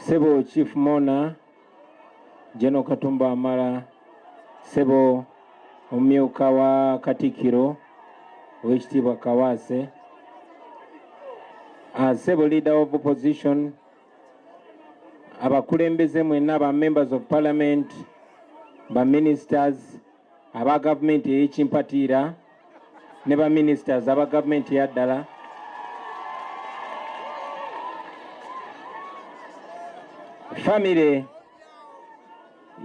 Sebo Chief Mona General Katumba Wamala, Sebo omumyuka wa Katikkiro Owekitiibwa Kawaase, Sebo Leader of Opposition, abakulembeze mwenna ba Members of Parliament, ba Ministers aba gavumenti ey'ekimpatiira ne ba ministers aba gavumenti eya ddala, famire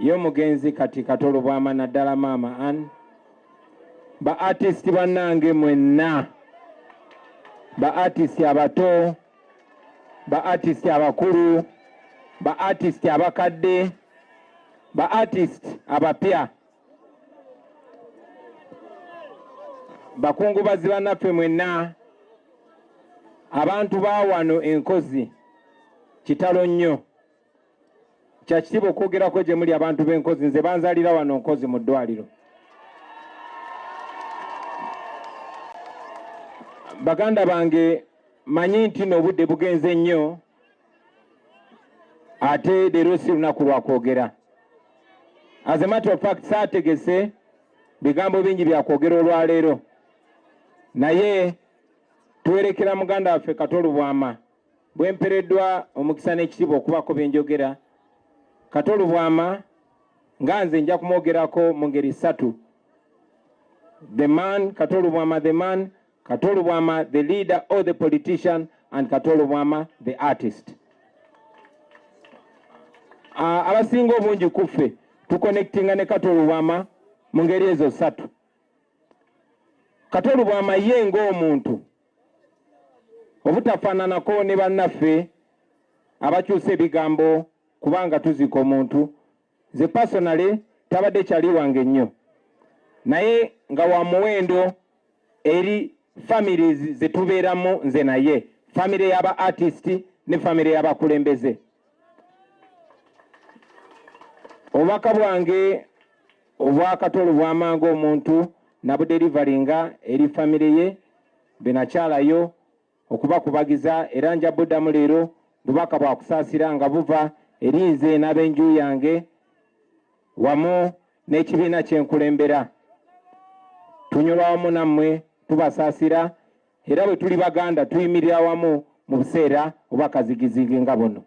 y'omugenzi kati Kato Lubwama naddala maama Ann, ba artist bannange mwenna, ba artist abato, ba artist abakulu, ba artist abakadde, ba artist abapya, bakungubazi bannaffe mwenna, abantu ba wano Enkozi, kitalo nnyo. Kya kitiibwa okwogerako gye muli abantu b'Enkozi. Nze banzalira wano Nkozi mu ddwaliro. Baganda bange, manyi nti n'obudde bugenze nnyo, ate leero si lunaku lwa kwogera. As a matter of fact, saategese bigambo bingi bya kwogera olwaleero, naye tuwerekera muganda waffe Kato Lubwama. Bwe mpereddwa omukisa n'ekitiibwa okubaako bye njogera, Kato Lubwama nga nze nja kumwogerako mu ngeri ssatu. The man, Kato Lubwama the man, Kato Lubwama the leader or the politician, and Kato Lubwama the artist. Abasinga obungi ku ffe tuconnectinga ne Kato Lubwama mu ngeri ezo ssatu. Kato Lubwama ye ng'omuntu obutafaananako ne bannaffe abakyusa ebigambo kubanga tuziika omuntu, nze personally tabadde kyali wange nnyo, naye nga wa muwendo eri families ze tubeeramu nze naye, family y'aba artist ne family y'abakulembeze. Obubaka bwange obwa Kato Lubwama ng'omuntu nabuderivaringa eri family ye benakyalayo okubakubagiza, era nja buddamu leero bubaka bwa kusaasira nga buva eri nze n'ab'enju yange wamu n'ekibiina kyenkulembera. Tunyolwa wamu nammwe, tubasaasira, era bwe tuli Baganda tuyimirira wamu mu buseera oba kazigizigi nga buno.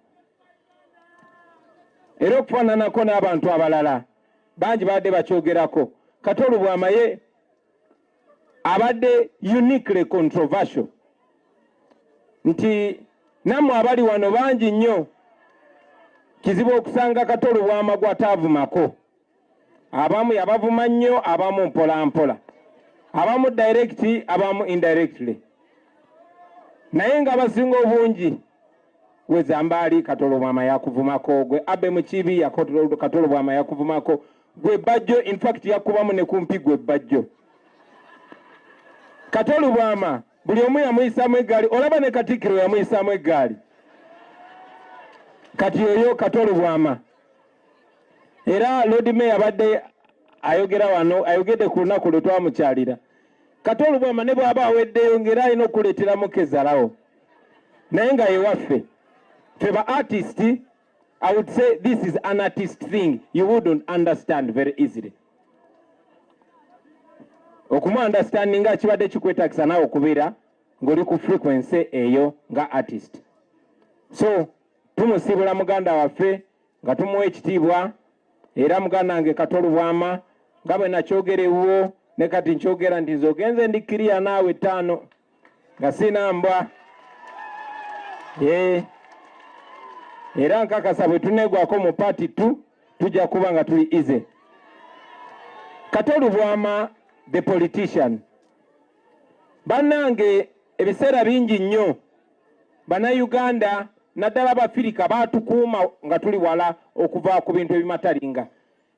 Era okufaananako n'abantu abalala bangi babadde bakyogerako, Kato Lubwama ye abadde uniquely controversial, nti nammwe abali wano bangi nnyo kizibu okusanga Kato Lubwama gw'ataavumako. Abamu yabavuma nnyo, abamu mpola mpola, abamu direct, abamu indirectly, naye nga abasinga obungi wezambaali Kato Lubwama yakuvumako, gwe Abe Mukiibi Kato Lubwama yakuvumako, gwe Bajjo in fact yakubamu ne kumpi gwe Bajjo. Kato Lubwama buli omu yamuyisaamu eggaali, olaba ne Katikkiro yamuyisaamu eggaali. Kati oyo Kato Lubwama. Era Lord Mayor abadde ayogera wano, ayogedde ku lunaku lwe twamukyalira. Kato Lubwama ne bw'aba aweddeyo ng'era alina okuleeteramu kezalawo, naye nga yewaffe ffe ba artist. I would say this is an artist thing you wouldn't understand very easily. Okumu understanding kibadde kikwetagisa naawe okubeera ng'oli ku frequency eyo nga artist. So tumusibula muganda waffe nga tumuwa ekitiibwa. Era muganda wange Kato Lubwama, nga bwe nakyogera ewuwo ne kati nkyogera nti nze ogenze ndi kiriya naawe ttaano nga sina mbwa. Era nkakasa bwe tuneegwako mu paati 2 tujja kuba nga tuli easy. Kato Lubwama the politician, bannange, ebiseera bingi nnyo Bannayuganda naddala Abafirika baatukuuma nga tuli wala okuva ku bintu ebimatalinga,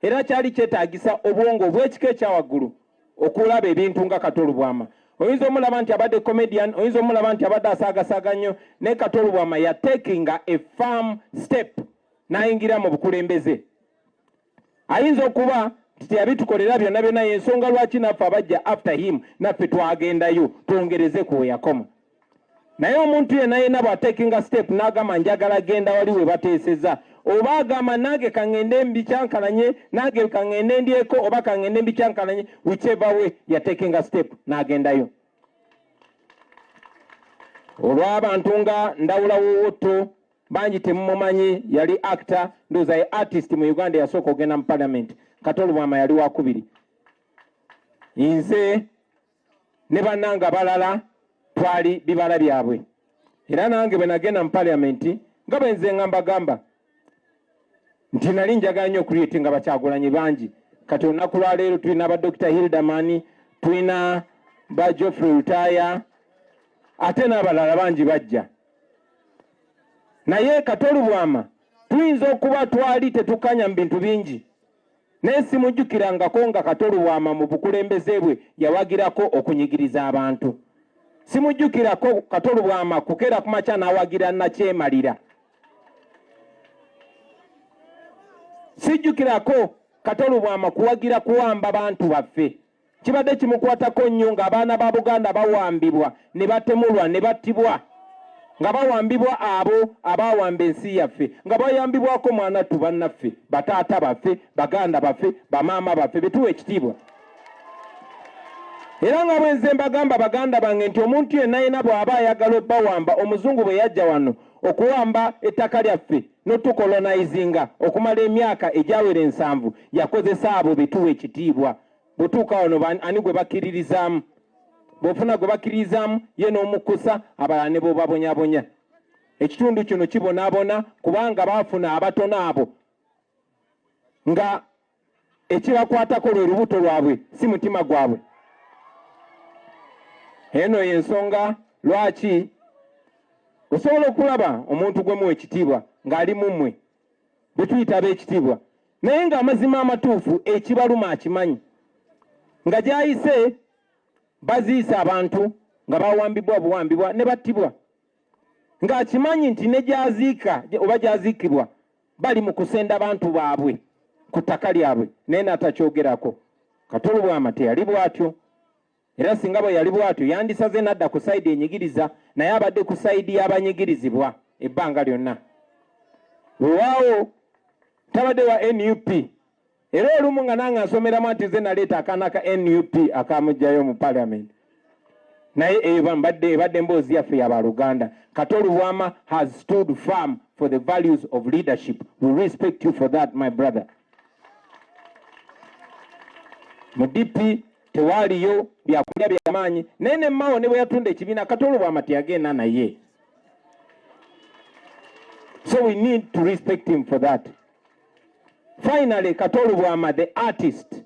era kyali kyetaagisa obwongo obw'ekika ekya waggulu okulaba ebintu nga Kato Lubwama. Oyinza omulaba nti abadde comedian, oyinza omulaba nti abadde asaagasaaga nnyo, naye Kato Lubwama yatekinga a firm step n'ayingira mu bukulembeze. Ayinza okuba nti teyabitukolera byonna byonna, y'ensonga lwaki naffe abajja after him naffe twagendayo twongereze ku we yakoma. Naye omuntu yenna yenna bw'atekinga step n'agamba njagala genda wali we bateeseza, oba agamba nange kaŋŋende mbikyankalanye, nange kaŋŋende ndyeko, oba kaŋŋende mbikyankalanye, whichever way yatekinga step n'agendayo. Olw'abantu nga Ndawula Wowoto, bangi temumumanyi, yali actor, ndowooza ye artist mu Uganda yasooka okugenda mu parliament. Kato Lubwama yali wakubiri. Nze ne bannange abalala twali bibala byabwe. Era nange bwe nagenda mu parliament, nga bwe nze nga mbagamba nti nali njagala nnyo okucreatinga bakyagulanyi bangi. Kati olunaku lwaleero tulina ba Dr. Hilderman, tulina ba Geoffrey Lutaaya, ate n'abalala bangi bajja. Naye Kato Lubwama tuyinza okuba twali tetukanya mu bintu bingi, naye simujjukirangako nga Kato Lubwama mu bukulembeze bwe yawagirako okunyigiriza abantu. Simujjukirako Kato Lubwama kukeera ku makya n'awagira nakyemalira. Sijjukirako Kato Lubwama kuwagira kuwamba bantu baffe. Kibadde kimukwatako nnyo ng'abaana ba Buganda bawambibwa ne batemulwa ne battibwa, nga bawambibwa abo abawamba ensi yaffe, nga bayambibwako mwanattu bannaffe, bataata baffe, baganda baffe, bamaama baffe betuwa ekitiibwa. Era nga bwe nze mbagamba baganda bange nti omuntu yenna yenna bw'aba ayagala obbawamba, omuzungu bwe yajja wano okuwamba ettaka lyaffe n'otukolonizinga okumala emyaka egyawera 70, yakozesa abo betuwa ekitiibwa. Bw'otuuka wano ani gwe bakkiririzaamu? Bw'ofuna gwe bakkiririzaamu ye n'omukusa, abalala ne bw'obabonyabonya. Ekitundu kino kibonaabona kubanga baafuna abatono abo nga ekibakwatako lwe lubuto lwabwe, si mutima gwabwe. Eno y'ensonga lwaki osobola okulaba omuntu gwe muwa ekitiibwa ng'ali mu mmwe, bwe tuyita ab'ekitiibwa, naye ng'amazima amatuufu ekibaluma akimanyi, nga gy'ayise baziise abantu nga bawambibwa buwambibwa ne battibwa, ng'akimanyi nti ne gy'aziika oba gy'aziikibwa bali mu kusenda bantu baabwe ku ttaka lyabwe, naye n'atakyogerako. Kato Lubwama teyali bw'atyo, era singa bwe yali bw'atyo yandisaze n'adda ku side enyigiriza, naye abadde ku side y'abanyigirizibwa ebbanga lyonna. Weewaawo tabadde wa NUP, era olumu nga nange nsomeramu nti nze naleeta akaana ka NUP akamuggyayo mu parliament, naye eyo ebadde emboozi yaffe yabaluganda. Kato Lubwama has stood firm for the values of leadership. We respect you for that, my brother. Mu DP tewaaliyo byakulya byamaanyi, naye ne Mao ne bwe yatunda ekibiina, Kato Lubwama teyagenda naye. So we need to respect him for that. Finally, Kato Lubwama the artist.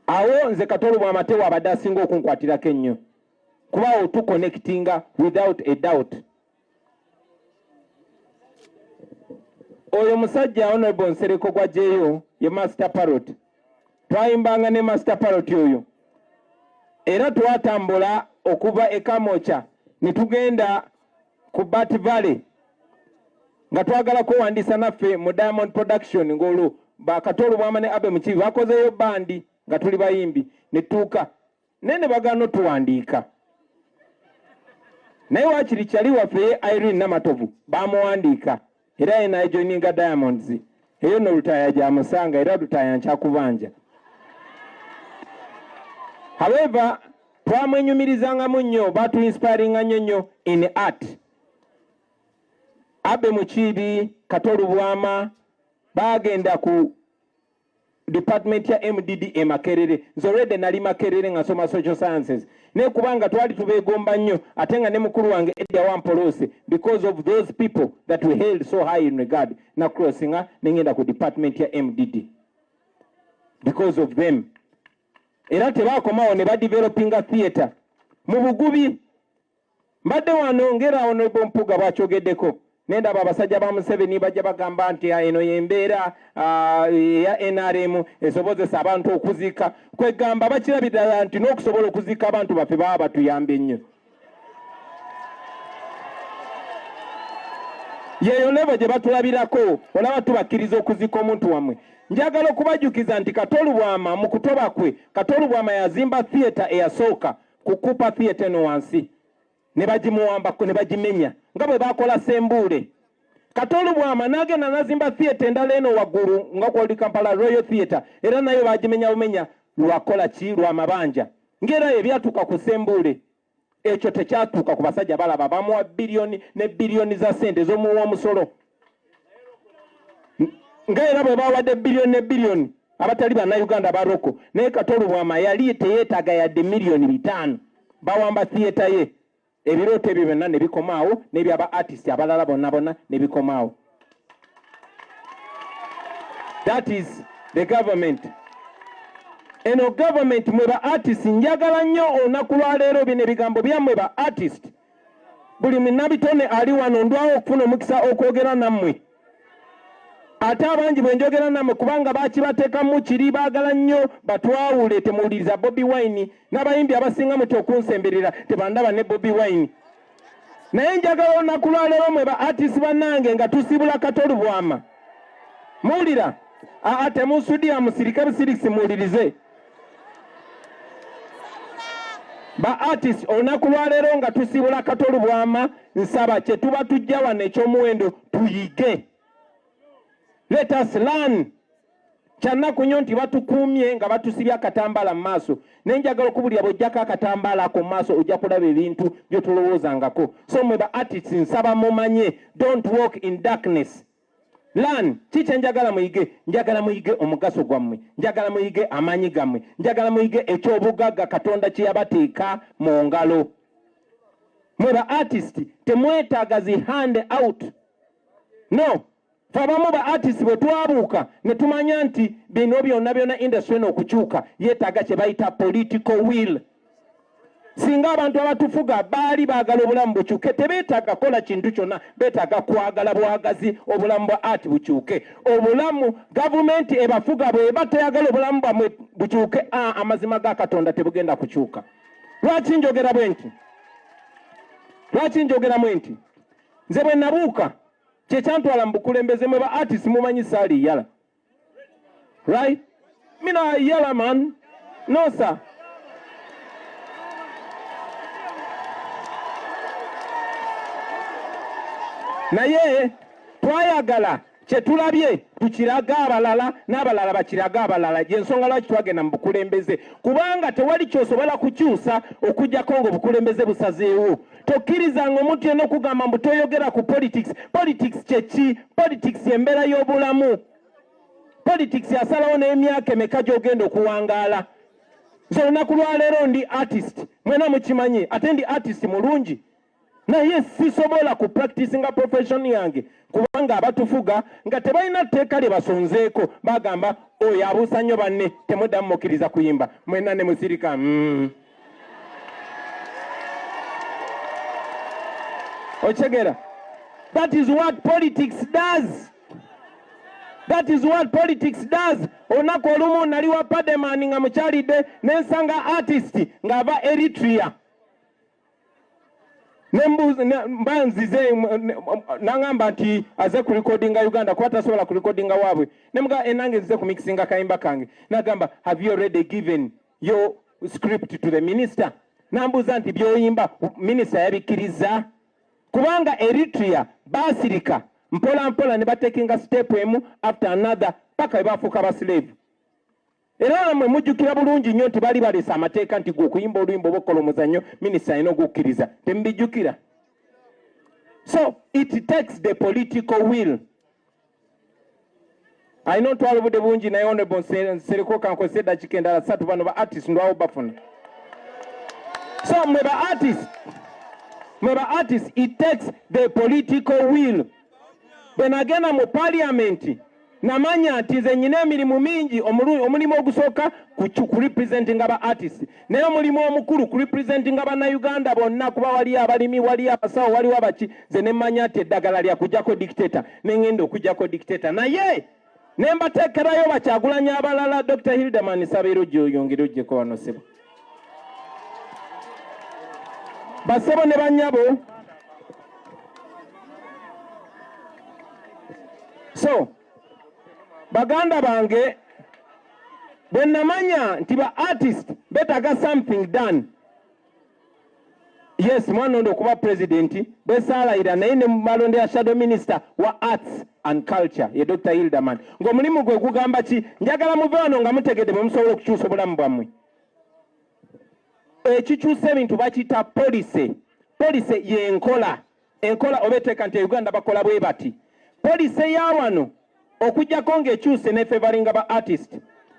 Awo nze Kato Lubwama tewabadde asinga okunkwatirako ennyo, kuba tuconnectinga without a doubt. Oyo musajja Honorable Nsereko gwajjeeyo ye Master Parrot. Twayimbanga ne Master Parrot oyo, era twatambula okuva e Kamwokya ne tugenda ku Bat Valley nga twagala kwewandiisa naffe mu Diamond Production, ng'olwo Bakato Lubwama ne Abe Mukiibi bakozeeyo bandi nga tuli bayimbi, ne tuuka naye ne bagaana otuwandiika. Naye waakiri kyali waffe ye Irene Namatovu bamuwandiika, era ye najoininga Diamonds. Eyo nno Lutaaya gyamusanga, era Lutaaya nkyakubanja. However, twamwenyumirizangamu nnyo, batuinspiringa nnyo nnyo in art. Abe Mukiibi, Kato Lubwama bagenda ku department ya MDD e Makerere. Nze already nali Makerere nga nsoma social sciences, naye kubanga twali tubeegomba nnyo, ate nga ne mukulu wange Edgar Wampolose, because of those people that we held so high in regard, na crossinga nengenda ku department ya MDD because of them. Era tebakomawo ne badevelopinga theatre mu bugubi. Mbadde wano ngera Honorable Mpuga bwakyogeddeko, nendaba abasajja ba Museveni bajja bagamba nti eno yembeera eya NRM esobozesa abantu okuziika. Kwegamba bakirabirala nti n'okusobola okuziika abantu baffe baba batuyambye nnyo. Yeyo level gye batulabirako, olaba tubakkiriza okuziika omuntu wammwe. Njagala okubajjukiza nti Kato Lubwama mu kutoba kwe, Kato Lubwama yazimba theatre eyasooka ku Cooper Theatre eno wansi. Ne bagimuwambako ne bagimenya nga bwe bakola Sembuule. Kato Lubwama n'agenda n'azimba theatre endala eno waggulu nga kwoli Kampala Royal Theatre, era nayo bagimenya bumenya. Lwakola ki? Lwa mabanja. Ng'era ebyatuuka ku Sembuule, ekyo tekyatuuka ku basajja. Balaba bamuwa biliyoni ne biliyoni za ssente ez'omuwa omusolo, nga era bwe bawadde biliyoni ne biliyoni abatali bannayuganda baroko. Naye Kato Lubwama yali teyeetaaga yadde 5 miliyoni. Bawamba theatre ye, ebirooto ebyo byonna ne bikomaawo, n'ebyaba artist abalala bonna bonna ne bikomaawo. That is the government. Eno government, mwe ba artist, njagala nnyo olunaku lwaleero bino ebigambo byammwe ba artist. Buli munnabitone ali wano, ndwawo okufuna omukisa okwogera nammwe, ate abangi bwe njogera nammwe kubanga bakibateekamu kiri, baagala nnyo batwawule. Temuwuliriza Bobi Wine n'abayimbi abasinga muti okunsemberera tebandaba ne Bobi Wine. Naye njagala olunaku lwaleero mwe ba artist bannange, nga tusibula Kato Lubwama, muwulira? Aa, temunsudiya, musirike busirisi, muwulirize. Ba artist, olunaku lwaleero nga tusibula Kato Lubwama, nsaba kye tuba tujja wano ekyomuwendo tuyige. Let us learn. Kyannaku nnyo nti batukuumye nga batusibye akatambaala mu maaso, naye njagala okubulira, bw'ojjako akatambaala ako mu maaso, ojja kulaba ebintu by'otulowoozangako. So mwe ba artists, nsaba mumanye, don't walk in darkness, learn. Ki kyenjagala muyige? Njagala muyige omugaso gwammwe, njagala muyige amaanyi gammwe, njagala muyige ekyobugagga Katonda kye yabateeka mu ngalo. Mwe ba artist, temwetaaga zi hand out, no. Fe abamu ba artist bwe twabuuka ne tumanya nti bino byonna byonna, industry eno okukyuka yeetaaga kye bayita political will. Singa abantu abatufuga baali baagala obulamu bukyuke, tebeetaaga kukola kintu kyonna, beetaaga kwagala bwagazi obulamu bwa art bukyuke. Obulamu gavumenti ebafuga bweba teyagala obulamu bwammwe bukyuke, amazima ga Katonda tebugenda kukyuka. Lwaki njogera bwe nti? Lwaki njogeramu nti nze bwe nabuuka kyekyantwala mu bukulembeze? Mwe ba artist mumanyi saali yala, right? Mina yala man, no sir. Naye twayagala kyetulabye tukiraga abalala, n'abalala bakiraga abalala. Gyensonga lwaki twagenda mu bukulembeze, kubanga tewali kyosobola kukyusa okugjako nga obukulembeze busazeewo. Tokkirizanga omuntu yenna okugamba mbu toyogera ku politics. Politics kyeki? Politics embeera y'obulamu. Politics yasalawo n'emyaka emeka gy'ogenda okuwangaala. Nze olunaku lwaleero ndi artist, mwena mukimanyi, ate ndi artist mulungi, naye sisobola ku practicinga profession yange kubanga abatufuga nga tebalina tteeka lye basonzeeko. Bagamba oyo abuusa nnyo banne, temuddamu mukkiriza kuyimba. Mwenna ne musirika. Okitegeera? That is what politics does. That is what politics does. Olunaku olumu nali wa Pademan nga mukyalidde, nensanga artist ng'ava Eritrea. Mba nzize, naŋŋamba nti aze ku recordinga Uganda kuba tasobola ku recordinga waabwe. Nemuga enange nzize ku mixinga kayimba kange. Nagamba, "Have you already given your script to the minister?" Nambuuza nti byoyimba minisita yabikkiriza? Kubanga Eritrea baasirika mpola mpola ne batekinga step emu after another paka we bafuuka ba slave. Era namwe mujjukira bulungi nnyo nti baali baleese amateeka nti gwe okuyimba oluyimba oba okukola omuzannyo, minisita alina ogukkiriza. Temubijjukira? So it takes the political will. Alina ontwala obudde bungi, naye honorable Nsereko, kankozesa eddakiika endala 3. Bano ba artist ndwawo bafuna. So mwe ba artist, mwe ba artist, it takes the political will. Bwe nagenda mu parliament, namanya nti nze nyina emirimu mingi. Omulimu ogusooka ku representinga ba artist, naye omulimu omukulu ku representinga bannayuganda bonna, kuba waliyo abalimi, waliyo abasawo, waliwo abaki. Nze nemmanya nti eddagala lyakujjako dictator, neŋŋenda okujjako dictator, naye ne mbateekerayo bakyagulanya abalala. Dr Hilderman, sabeera ojje oyongere ojjeko wano, sebo. Basebo ne bannyabo, so baganda bange, bwe namanya nti ba artist betaaga something done. Yes, mwanonda okuba president bwesaalayira, naye ne balondera shadow minister wa arts and culture ye Dr Hilderman, ng'omulimu gwe gugamba ki? Njagala muve wano nga mutegedde bwe musobola okukyusa obulamu bwammwe. Ekikyusa ebintu bakiyita policy. Policy y'enkola, enkola oba etteeka nti e Uganda bakola bwe bati. Policy ya wano okujjako ng'ekyuse ne favoringa ba artist,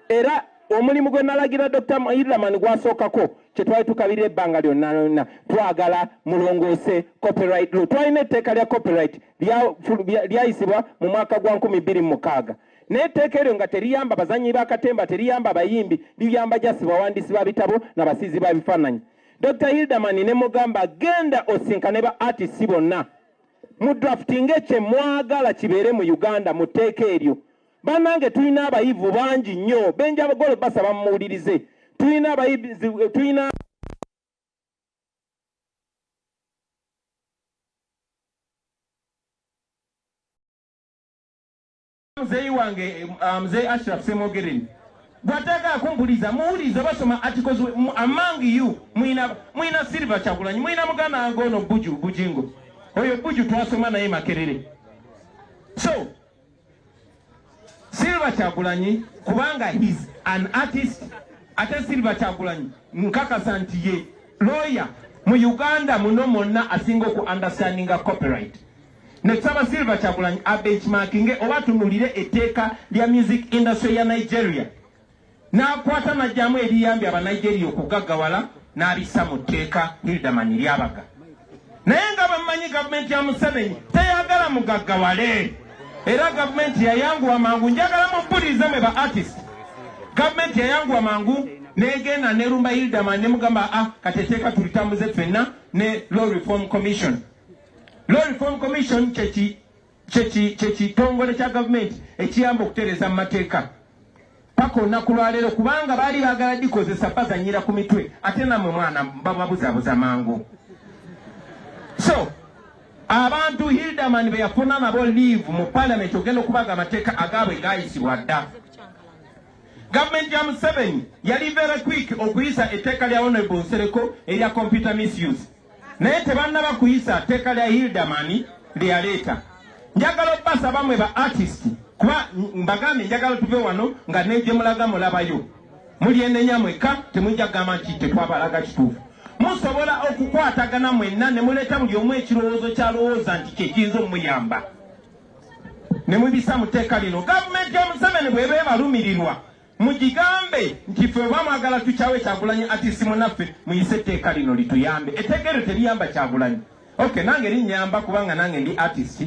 era omulimu gwe nalagira Dr Hilderman gwasookako kye twali tukabirira ebbanga lyonna lyonna, twagala mulongoose copyright law. Twalina etteeka lya copyright lyayisibwa mu mwaka gwa 2006, naye etteeka eryo nga teriyamba bazannyi ba katemba, teriyamba abayimbi, liyamba just bawandiisi ba bitabo na basiizi ba bifaananyi. Dr Hilderman ne mugamba, genda osinkane ba artists bonna mu draftinge kye mwagala kibeere mu Uganda mu tteeka eryo. Bannange, tulina abayivu bangi nnyo benjagala basaba mumuwulirize. Tulina abayivu, tulina muzeeyi wange, muzeeyi Ashraf Semwogerere, bw'atayagala kumpuliza, muwulirize basoma articles among you. Mwina Silver Kyagulanyi, mwina muganda wange ono Buju Bujingo, oyo Buju twasoma naye Makerere. So Silver Kyagulanyi, kubanga he's an artist, ate Silver Kyagulanyi nkakasa nti ye lawyer mu Uganda muno mwonna asinga oku understandinga copyright. Netusaba Silver Kyagulanyi abenchmarkinge oba atunulire etteeka lya music industry ya Nigeria, n'akwata n'ajjamu eriyambye Abanigeria okugaggawala n'abissa mu tteeka Hilderman lyabaga. Naye nga bamanyi gavumenti ya Museveni teyagala mugaggawale, era gavumenti yayanguwa mangu. Njagala mumpulirize mwe ba artist. Gavumenti yayanguwa mangu negenda nerumba Hilderman, nemugamba, ah, kati etteeka tulitambuze ffenna ne Law Reform Commission. Law Reform Commission kyekitongole kya gavumenti ekiyamba okutereeza mu mateeka paka olunaku lwaleero, kubanga baali baagala dikozesa bazanyira ku mitwe, ate nammwe mwana bababuzabuza mangu. So abantu Hilderman be yafuna nabo leave mu parliament ogenda okubaga amateeka agaabwe gayisibwa dda. Gavumenti ya Museveni yali very quick okuyisa etteeka lya Honorable Nsereko erya computer misuse, naye tebannaba kuyisa tteeka lya Hilderman lyeyaleeta. Njagala obbasaba mwe ba artist, kuba mbagambye njagala tuve wano nga negye mulaga mulabayo mulyenenya mwekka, temujja kugamba nti tetwabalaga kituufu. Musobola okukwatagana mwenna ne muleeta buli omu ekirowoozo kyalowooza nti kyekiyinza omuyamba ne mubisa mu tteeka lino. Gavumenti ya Museveni bw'eba ebalumirirwa, mugigambe nti ffe oba mwagala tukyawe Kyagulanyi artist munaffe, muyise etteeka lino lituyambe. Etteeka eryo teriyamba Kyagulanyi. Okay, nange linyamba kubanga nange ndi artist,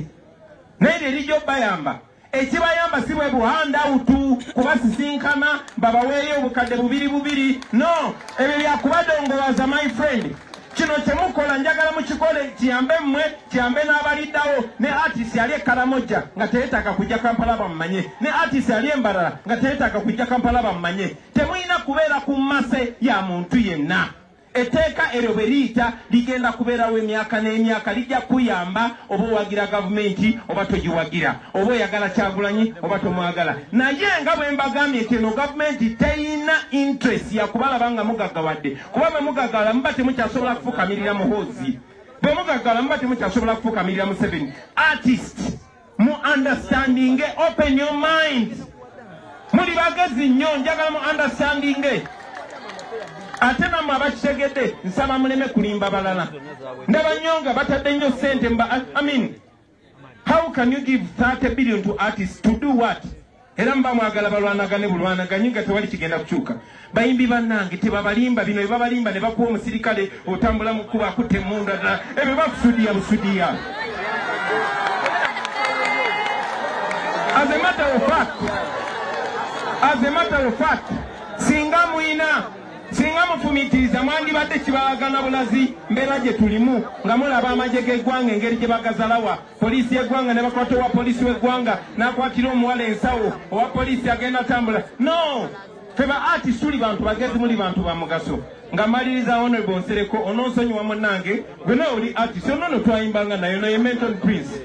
naye lye lijja obbayamba. Ekibayamba si bwe buhandout kubasisinkana babaweeyo obukadde bubiri bubiri, no, ebyo byakubadongowaza. My friend, kino kyemukola njagala mukikole kiyambe mmwe, kiyambe n'abaliddawo. Ne artist ali e Karamoja nga teyetaaga kujja Kampala bamumanye, ne artist ali embalala nga teyetaaga kujja Kampala bamumanye. Temulina kubeera ku mercy ya muntu yenna. Etteeka eryo bwe liyita ligenda kubeerawo emyaka n'emyaka, lijja kuyamba oba owagira gavumenti oba togiwagira, oba oyagala Kyagulanyi oba tomwagala. Naye nga bwe mbagambye nti eno gavumenti teyina interest yakubalaba nga mugaggawadde, kuba bwe mugaggawala muba temukyasobola kufukamirira Muhoozi, bwe mugaggawala muba temukyasobola kufukamirira Museveni. Artist, mu understanding, open your mind, muli bagezi nnyo, njagala mu understanding. Ate nammwe abakitegedde, nsaba muleme kulimba balala. Ndaba nnyo nga batadde nnyo ssente mba, I mean, how can you give 30 billion to artists to do what? Era muba mwagala balwanagane bulwanaganyi nga tewali kigenda kukyuka. Bayimbi bannange, tebabalimba bino ebabalimba ne bakuwa omusirikale otambula mu kkubo akutte emmundu ddala, ebyo bakusudiya busudiya. As a matter of fact, singa mwina, singa mufumitiriza, mwandibadde kibalagana bulazi mbeera gye tulimu, nga mulaba amagye g'eggwanga engeri gye bagazalawa, poliisi y'eggwanga ne bakwata owa poliisi w'eggwanga n'akwatira omuwala ensawo, owa poliisi agenda tambula. No, ffe ba artist tuli bantu bagezi, muli bantu ba mugaso. Nga maliriza, Honorable Nsereko, ononsonyiwa munnange, gwe nawe oli artist, ono no twayimbanga naye, naye Menton Prince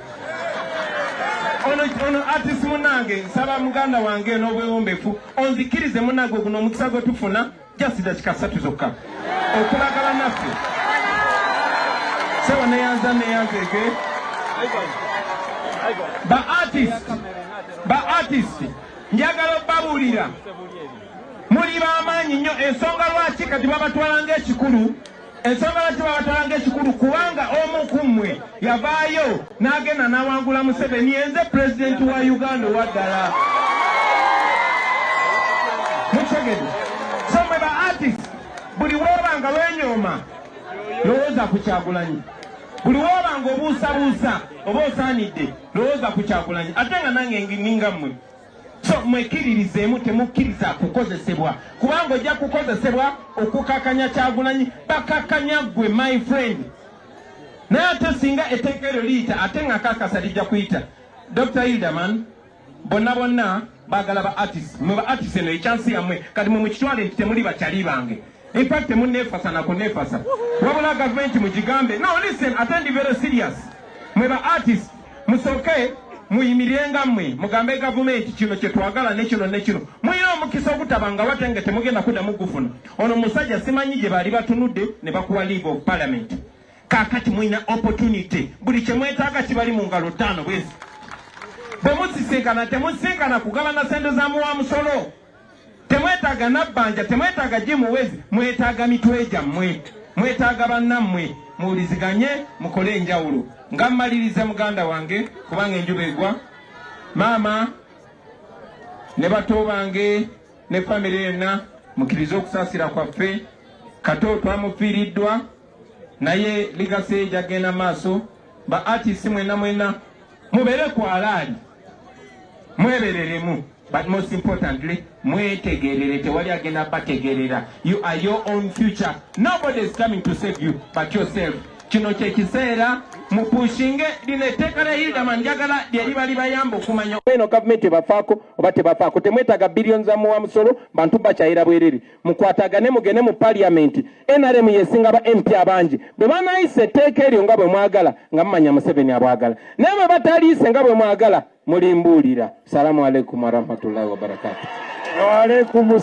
ono, ono artist munnange, nsaba muganda wange n'obwewombefu onzikirize munnange, guno omukisa gwe tufuna just dakika 3 zokka okulaga bannaffe. Sebo neyanza neyanzege. Ba artist, ba artist, njagala obabuulira muli b'amaanyi nnyo. Ensonga lwaki kati babatwala ng'ekikulu, ensonga lwaki babatwala ng'ekikulu, kubanga omu ku mmwe yavaayo n'agenda n'awangula Museveni. Yenze pulezidenti wa Uganda owaddala, mukitegedde? So mwe ba artist, buli wooba nga wenyooma, lowooza ku Kyagulanyi. Buli wooba nga obuusabuusa oba osaanidde, lowooza ku Kyagulanyi. Ate nga nange ninga mmwe. So mwekkiririzeemu, temukkiriza kukozesebwa, kubanga ojja kukozesebwa okukakanya Kyagulanyi. Bakakanya ggwe, my friend. Naye ate singa etteeka eryo liyita, ate nga kakasa lijja kuyita, Dr Hilderman, bonna bonna baagala ba artist. Mwe ba artist, eno ekyansi yammwe. Kati mwe mukitwale nti temuli bakyali bange. In fact, temunneefasa na kunneefasa, wabula gavumenti mugigambe. No, listen, ate ndi very serious. Mwe ba artist, musooke muyimirire nga mmwe, mugambe gavumenti kino kyetwagala ne kino ne kino. Mulina omukisa ogutabanga wate nga temugenda kuddamu gufuna. Ono musajja simanyi gye baali batunudde ne bakuwa leave of parliament. Kaakati mulina opportunity, buli kye mwetaaga kibali mu ngalo ttaano bwezi. Bwe musisinkana, temusisinkana kugabana sente za muwa musolo. Temwetaaga nabbanja, temwetaaga gimuwezi, mwetaaga mitwe gyammwe, mwetaaga bannammwe, muwuliziganye, mukole enjawulo. Nga mmalirize, muganda wange, kubanga enjuba egwa, maama ne bato bange ne famire yonna, mukkirize okusaasira kwaffe. Kato twamufiiriddwa, naye legacy gyagenda maaso. Ba artist mwenna mwenna, mubeere ku alaali, mwebereremu, but most importantly mwetegerere. Tewali agenda bategerera. You are your own future. Nobody is coming to save you but yourself. Kino kyekiseera mupushinge lino etteeka lya Hilderman. Njagala lyeriba libayamba okumanya eno gavumenti ebafaako oba tebafaako. Temwetaaga biliyoni za muwa musolo, bantu bakyayira bwerere. Mukwatagane, mugende mu paliyamenti. NRM yesinga ba MP abangi. Bwe banayisa etteeka eryo nga bwe mwagala, nga mumanya Museveni abwagala, naye bwe bataliise nga bwe mwagala, mulimbuulira. Salaamu aleikum warahmatullahi wabarakatu. Waalaikum.